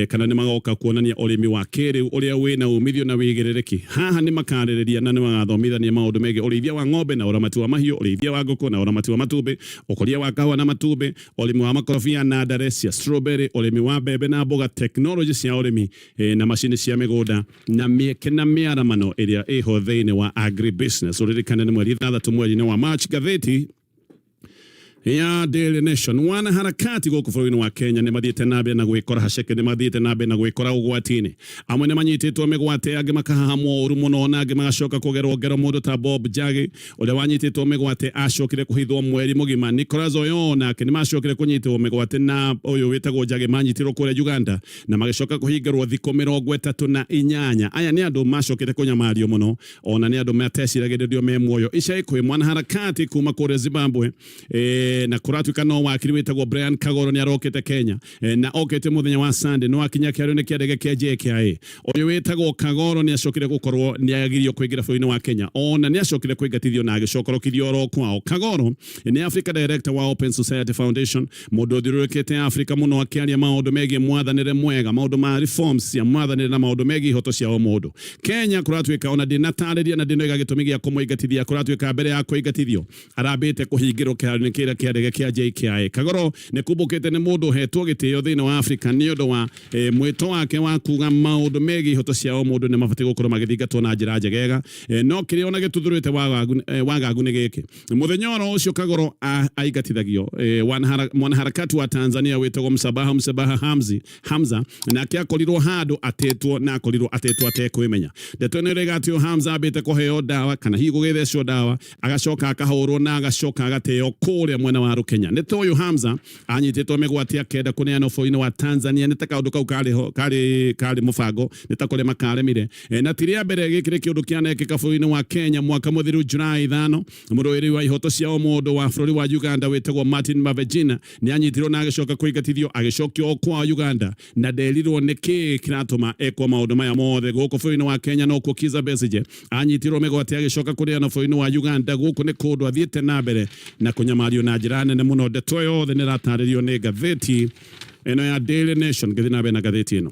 kana nĩ magoka kuonania ũrĩmi wa kĩrĩu ũrĩa wĩna umithio na wĩigĩrĩrĩki. Haha nĩ makarĩrĩria na nĩ magathomithania maũndũ megiĩ ũrĩithia wa ng'ombe na ũramati wa mahiũ, ũrĩithia wa ngũkũ na ũramati wa matumbĩ, ũkũria wa kahũa na matumbĩ, ũrĩmi wa makorobia na ndare cia strawberry, ũrĩmi wa mbembe na mboga, tekinoronjĩ cia ũrĩmi na macini cia mĩgũnda, na mĩeke na mĩaramano ĩrĩa ĩho thĩinĩ wa agribusiness. Ũririkane nĩ mweri 6 mweri-inĩ wa March. Ngathĩti ya Daily Nation, wanaharakati gũkũ bũrũri-inĩ wa Kenya nĩ mathiĩte na mbere na gwĩkora haceke, nĩ mathiĩte na mbere na gwĩkora ũgwati-inĩ. Amwe nĩ manyitĩtwo mĩgwate, angĩ makahahamwo ũru mũno, na angĩ magacoka kũgerwo ngero. Mũndũ ta Bob Njagi ũrĩa wanyitĩtwo mĩgwate acokire kũhithwo mweri mũgima. Nicholas Oyo nake nĩ macokire kũnyitwo mĩgwate na ũyũ wĩtagwo Njagi manyitirwo kũrĩa Uganda na magĩcoka kũhingĩrwo thikũ 38. Aya nĩ andũ macokete kũnyamario mũno, ona nĩ andũ mateciragĩrĩrio me muoyo. Ica ikuhĩ mwanaharakati kuma kũrĩa Zimbabwe, na kũratuĩka no wakiri wĩtagwo Brian Kagoro nĩ arokĩte Kenya, na okĩte mũthenya wa Sunday no akinya kĩharo-inĩ kĩa ndege kĩa JKIA. Ũyũ wĩtagwo Kagoro nĩ acokire gũkorwo nĩ agirio kũingĩra bũrũri-inĩ wa Kenya, ona nĩ acokire kũingatithio na agĩcokorokithio oro kwao. Kagoro nĩ Africa Director wa Open Society Foundation, mũndũ ũthiũrũrũkĩte Africa mũno akĩaria maũndũ megiĩ mwathanĩre mwega, maũndũ ma reforms cia mwathanĩre na maũndũ megiĩ ihoto cia ũmũndũ. Kenya kũratuĩka ona ndĩnatarĩria na ndĩnoiga gĩtũmi gĩa kũmũingatithia. Kũratuĩka mbere ya kũingatithio arambĩte kũhingĩrwo kĩharo-inĩ kĩrĩa kĩa ndege kĩa JKIA. Kagoro nĩ kumbũkĩte nĩ mũndũ ũhetwo gĩtĩo thĩinĩ wa Afrika nĩ ũndũ wa mwĩto wake wa kuga maũndũ megiĩ ihoto cia o mũndũ nĩ mabatiĩ gũkorwo magĩthingatwo na njĩra njegega. No kĩrĩa ona gĩtuthũrĩte wagagu nĩ gĩkĩ, mũthenya oro ũcio Kagoro aingatithagio, mwanaharakati wa Tanzania wĩtagwo Msabaha Msabaha Hamzi Hamza nake akorirwo handũ atetwo na akorirwo atetwo atekwĩmenya. Ndeto ĩno ĩraiga atĩ Hamza ambĩte kũheo ndawa kana hihi gũgĩthecwo ndawa, agacoka akahũrwo na agacoka agateo kũrĩa mwena wa Rukenya. Nĩ ta ũyũ Hamza anyitĩtwo mĩgwate akenda kũneanwo bũrũri-inĩ wa Tanzania, nĩ ta kaũndũ kau karĩ ho karĩ karĩ mũbango, nĩ ta kũrĩa makaremire. Na ti rĩa mbere gĩkĩ nĩ kĩũndũ kĩanekĩka bũrũri-inĩ wa Kenya. Mwaka mũthiru Julai 5, mũrũĩrĩri wa ihoto cia ũmũndũ wa bũrũri wa Uganda wĩtagwo Martin Mavejina nĩ anyitirwo na agĩcoka kũingatithio, agĩcokio o kwao Uganda na nderirwo nĩ kĩĩ kĩratũma ekwo maũndũ maya mothe. Gũkũ bũrũri-inĩ wa Kenya nokuo Kizza Besigye anyitirwo mĩgwate agĩcoka kũneanwo bũrũri-inĩ wa Uganda. Gũkũ nĩ kũndũ athiĩte na mbere na kũnyamario na njĩra nene mũno. Ndeto yothe nĩ ĩratarĩrio nĩ ngathĩti ĩno ya Daily Nation. Ngĩthiĩ na mbere na ngathĩti ĩno,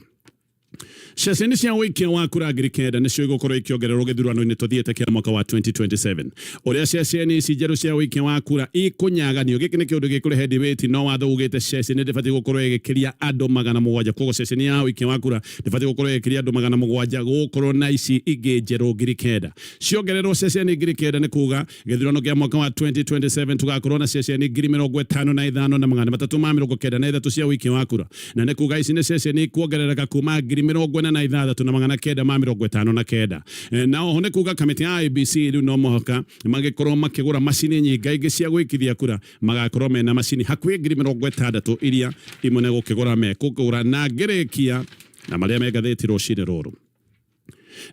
ceceni cia ũikia wa kura 9,000 nĩcio igũkorwo ikĩongererwo gĩthurano-inĩ tũthiĩte kĩa mwaka wa 2027. Ũrĩa ceceni ici njerũ cia ũikia wa kura ikũnyaganio, gĩkĩ nĩ kĩũndũ gĩkũrehe debate, no watho ugĩte ceceni ndĩbatiĩ gũkorwo ĩgĩkĩria andũ 700. Koguo ceceni ya ũikia wa kura ndĩbatiĩ gũkorwo ĩgĩkĩria andũ 700. Gũkorwo na ici ingĩ njerũ 9,000 ciongererwo ceceni 9,000, nĩ kuga gĩthurano kĩa mwaka wa 2027 tũgakorwo na ceceni 55,393 cia ũikia wa kura, na nĩ kuga ici nĩ ceceni kuongerereka kuma 46,959. Na oho nĩ kuga kamĩtĩ ya IEBC rĩu no mũhaka magĩkorwo makĩgũra macini nyingaingĩ cia gwĩkithia kura, magakorwo mena macini hakuhĩ 60,000 iria imwe nĩ gũkĩgũra mekũgũra. Na ngĩrĩkia na marĩa me ngathĩti rũcinĩ rũrũ,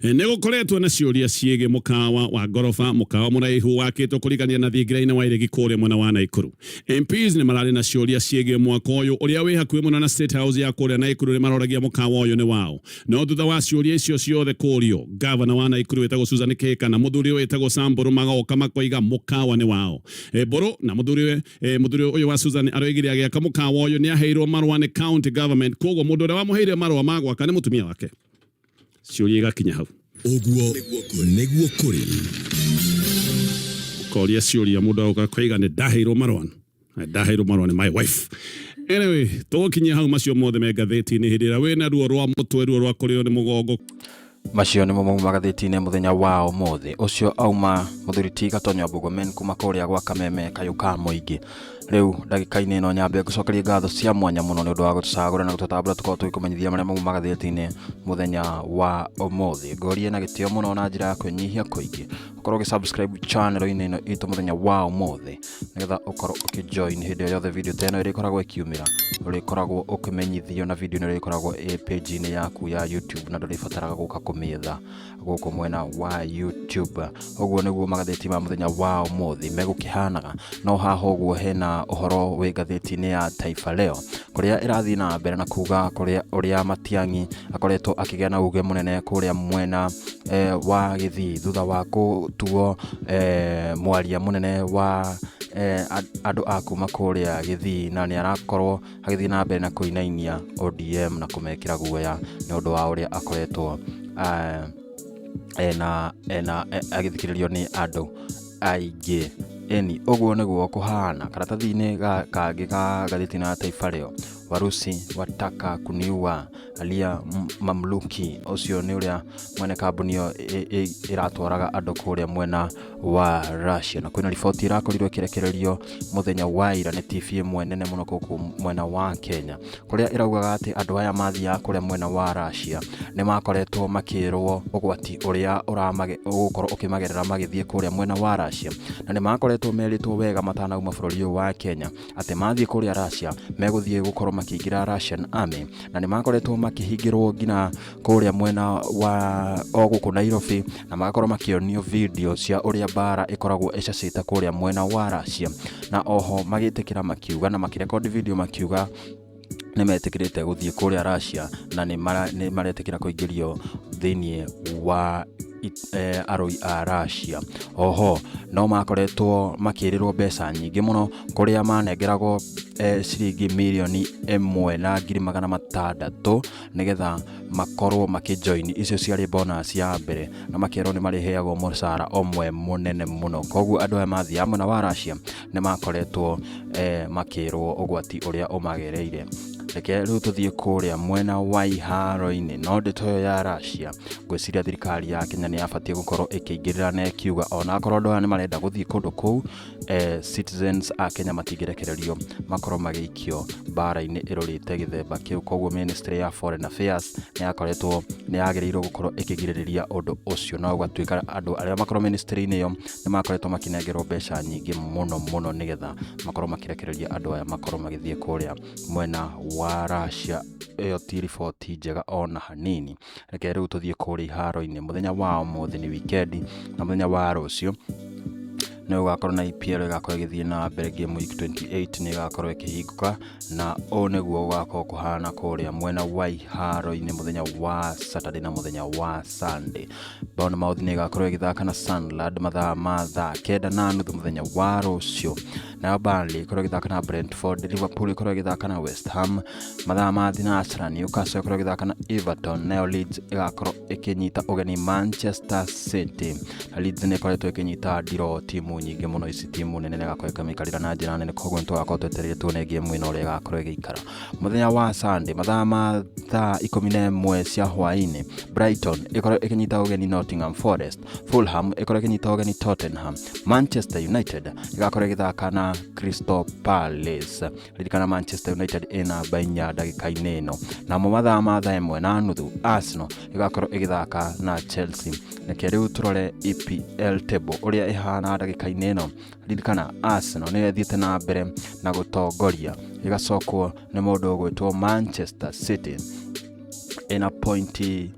nĩ gũkoretwo na ciũria ciĩgiĩ mũkawa wa ngoroba, mũkawa mũraihu wakĩtwo kũringania na thingira-inĩ wa iregi kũrĩa mwena wa Naikuru. MPs nĩ mararĩ na ciũria ciĩgiĩ mwako ũyũ ũrĩa wĩ hakuhĩ mũno na State House ya kũrĩa Naikuru. Nĩ maroragia mũkawa ũyũ nĩ wao, no thutha wa ciũria icio ciothe kũrio, gavana wa Naikuru wĩtagwo Susan Kihika na mũthuri ũyũ wĩtagwo Sam Mburu magoka makoiga mũkawa nĩ wao. Mburu na mũthuri ũyũ wa Susan aroigire agĩaka mũkawa ũyũ nĩ aheirwo marũa nĩ county government, koguo mũndũ ũrĩa wamũheire marũa ma gwaka nĩ mũtumia wake. Ciũria igakinya hau. Ũguo nĩguo kũrĩ. Koria ciũria, mũndũ agoka koiga nĩ ndaheirwo marũa, na ndaheirwo marũa nĩ my wife. Anyway, tũgũkinyia hau. Macio mothe me ngathĩti-inĩ. Hĩndĩ ĩrĩa wĩna ruo rwa mũtwe, ruo rwa kũrĩo nĩ mũgongo. Macio nĩmo mauma ngathĩti-inĩ mũthenya wa ũmũthĩ. Ũcio auma mũthuri ti Gatonyo Mbugomen kuma kũrĩa gwa Kameme kayũ ka mũingĩ. Rĩu ndagĩka-inĩ ĩno nyambe ngũcokerie ngatho cia mwanya mũno nĩ ũndũ wa gũtũcagũra na gũtũtambũra tũkorwo tũgĩkũmenyithia marĩa mauma ngathĩti-inĩ mũthenya wa ũmũthĩ. Ngorie na gĩtĩo mũno na njĩra ya kwĩnyihia kũingĩ ũkorwo ũgĩ-subscribe channel-inĩ ĩno itũ mũthenya wa ũmũthĩ, nĩgetha ũkorwo ũkĩjoin hĩndĩ o yothe video ta ĩno ĩrĩkoragwo ĩkiumĩra, ũrĩkoragwo ũkĩmenyithio na video ĩno ĩrĩkoragwo ĩ page-inĩ yaku ya YouTube na ndũrĩbataraga gũka kũmĩetha gũkũ mwena wa YouTube. Ũguo nĩguo magathĩti ma mũthenya wa ũmũthĩ megũkĩhanaga. No haha ũguo hena ũhoro wĩ ngathĩti-inĩ ya Taifa Leo, kũrĩa ĩrathiĩ na mbere na kuga kũrĩa ũrĩa Matiang'i akoretwo akĩgĩa na uge mũnene kũrĩa mwena wa Gĩthii thutha wa gũtuo mwaria mũnene wa andũ a kuma kũrĩa Gĩthii, na nĩ arakorwo agĩthiĩ na mbere na kũinainia ODM na kũmekĩra guoya nĩ ũndũ wa ũrĩa akoretwo ena agĩthikĩrĩrio nĩ andũ aingĩ. Ĩni, ũguo nĩguo kũhana. Karatathi-inĩ kangĩ ka ngathĩti ya Taifa Leo, Warusi wataka kuniua alia mamluki. Ũcio nĩ ũrĩa mwene kambuni ĩyo ĩratwaraga andũ kũrĩa mwena wa Russia, na kwĩna riboti ĩrakorirwo ĩkĩrekererio mũthenya wa ira nĩ TV ĩmwe nene mũno gũkũ mwena wa Kenya, kũrĩa ĩraugaga atĩ andũ aya mathiaga kũrĩa mwena wa Russia nĩ makoretwo makĩrwo ũgwati ũrĩa ũgũkorwo ũkĩmagerera magĩthiĩ kũrĩa mwena wa Russia, na nĩ makoretwo merĩtwo wega matanauma bũrũri ũyũ wa Kenya atĩ mathiĩ kũrĩa Russia megũthiĩ gũkorwo makĩingĩra Russian Army, na nĩ makoretwo makĩhingĩrwo nginya kũrĩa mwena wa o gũkũ Nairobi, na magakorwo makĩonio video cia ũrĩa mbara ĩkoragwo ĩcacĩte kũrĩa mwena wa Russia, na oho magĩtĩkĩra makiuga na makĩrekondi video makiuga nĩ metĩkĩrĩte gũthiĩ kũrĩa Russia na nĩ maretĩkĩra kũingĩrio thĩinĩ wa Arũi a Russia. Oho no makoretwo makĩrĩrwo mbeca nyingĩ mũno kũrĩa manengeragwo ciringi 1,600,000 nĩgetha makorwo makĩjoin. Icio ciarĩ bonus ya mbere, na makerwo nĩ marĩheagwo mũcara ũmwe mũnene mũno. Koguo andũ aya mathiaga mwena wa Russia nĩ makoretwo makĩrwo ũgwati ũrĩa ũmagereire. Reke rĩu tũthiĩ kũrĩa mwena wa iharo-inĩ. No ndeto ĩyo ya Russia, ngwĩciria thirikari ya Kenya nĩ yabatiĩ gũkorwo ĩkĩingĩrĩra na ĩkiuga onakorwo andũ aya nĩ marenda gũthiĩ kũndũ kũu, citizens a Kenya matingĩrekererio makorwo magĩikio mbara-inĩ ĩrũrĩte gĩthemba kĩu. Koguo Ministry ya Foreign Affairs nĩ yakoretwo nĩ yagĩrĩirwo gũkorwo ĩkĩgirĩrĩria ũndũ ũcio, no gũgatuĩka andũ arĩa makorwo ministry-inĩ ĩyo nĩ makoretwo makĩnengerwo mbeca nyingĩ mũno mũno nĩgetha makorwo makĩrekereria andũ aya makorwo magĩthiĩ kũrĩa mwena wa Russia. Ĩyo ti riboti njega ona hanini. Reke rĩu tũthiĩ kũrĩa iharo-inĩ. Mũthenya wa ũmũthĩ nĩ wikendi, na mũthenya wa rũciũ nĩ ũgakorwo na EPL ĩgakorwo ĩgĩthiĩ na mbere. Game week 28 nĩ ĩgakorwo ĩkĩhingũka, na ũũ nĩguo gũgakorwo kũhana kũrĩa mwena wa iharo-inĩ mũthenya wa Saturday na mũthenya wa Sunday. Bournemouth nĩ ĩgakorwo ĩgĩthaka na Sunderland mathaa ma 9:30 mũthenya wa rũciũ. Nayo Burnley ĩkorwo ĩgĩthaka na Brentford, Liverpool ĩkorwo ĩgĩthaka na West Ham mathaa ma 10:00, Newcastle ĩkorwo ĩgĩthaka na Everton, nayo Leeds ĩgakorwo ĩkĩnyita ũgeni Manchester City. Na Leeds nĩ ĩkoretwo ĩkĩnyita ndiro timu nyingĩ mũno, ici timu nene, na ĩgakorwo ĩkĩmĩikarĩra na njĩra nene. Koguo nĩ tũgakorwo twetereire tuone game ĩno ũrĩa ĩgakorwo ĩgĩikara. Mũthenya wa Sunday mathaa ma 11:00 cia hwaĩ-inĩ, Brighton ĩkorwo ĩkĩnyita ũgeni Nottingham Forest, Fulham ĩkorwo ĩkĩnyita ũgeni Tottenham, Manchester United ĩgakorwo ĩgĩthaka na Crystal Palace. Ririkana Manchester United ĩ namba 4 ndagĩka-inĩ ĩno. Namo mathaa ma 1:30, Arsenal ĩgakorwo ĩgĩthaka na Chelsea. Reke rĩu tũrore EPL table ũrĩa ĩhana ndagĩka-inĩ ĩno. Ririkana Arsenal nĩyo ĩthiĩte na mbere na gũtongoria, ĩgacokwo nĩ mũndũ ũgwĩtwo Manchester City ĩna pointi.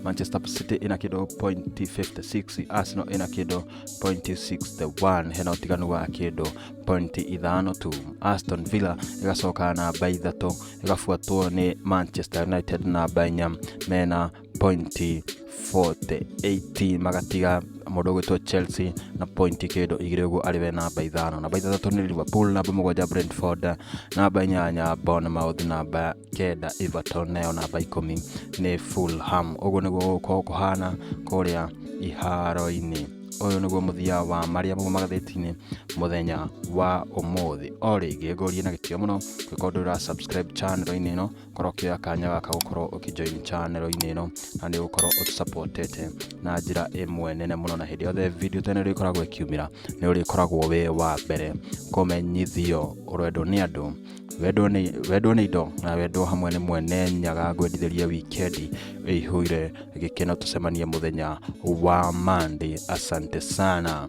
Manchester City ĩna kĩndũ pointi 56, Arsenal ĩna kĩndũ pointi 61, hena ũtiganu wa kĩndũ pointi 5 tu. Aston Villa ĩgacoka namba 3, ĩgabuatwo nĩ Manchester United namba 4 mena pointi 48, magatiga mũndũ ũgwĩtwo Chelsea na pointi kĩndũ 2 ũguo arĩ we namba 5. Namba 6 nĩ Liverpool, namba 7 Brentford, namba 8 Bournemouth, namba 9 Everton, nayo namba 10 nĩ Fulham. Ũguo nĩguo gũgũkorwo kũhana kũrĩa iharo-inĩ. Ũyũ nĩguo mũthia wa marĩa mauma magathĩti-inĩ mũthenya wa ũmũthĩ. O rĩngĩ ngũrie na gĩtĩo mũno, ũngĩkorwo ndũrĩ ũra subscribe channel-inĩ ĩno, korwo ũkĩoya kanya gaka gũkorwo ũkĩjoin channel-inĩ ĩno, na nĩ ũgũkorwo ũtũsupportete na njĩra ĩmwe nene mũno, na hĩndĩ yothe video ta ĩno ĩrĩkoragwo ĩkiumĩra nĩ ũrĩkoragwo wĩ wa mbere kũmenyithio. Ũrendwo nĩ andũ, wendwo nĩ indo, na wendwo hamwe nĩ mwene Nyaga. Ngwendithĩrie wikendi ĩihũire gĩkeno. Tũcemanie mũthenya wa Monday. Asante sana.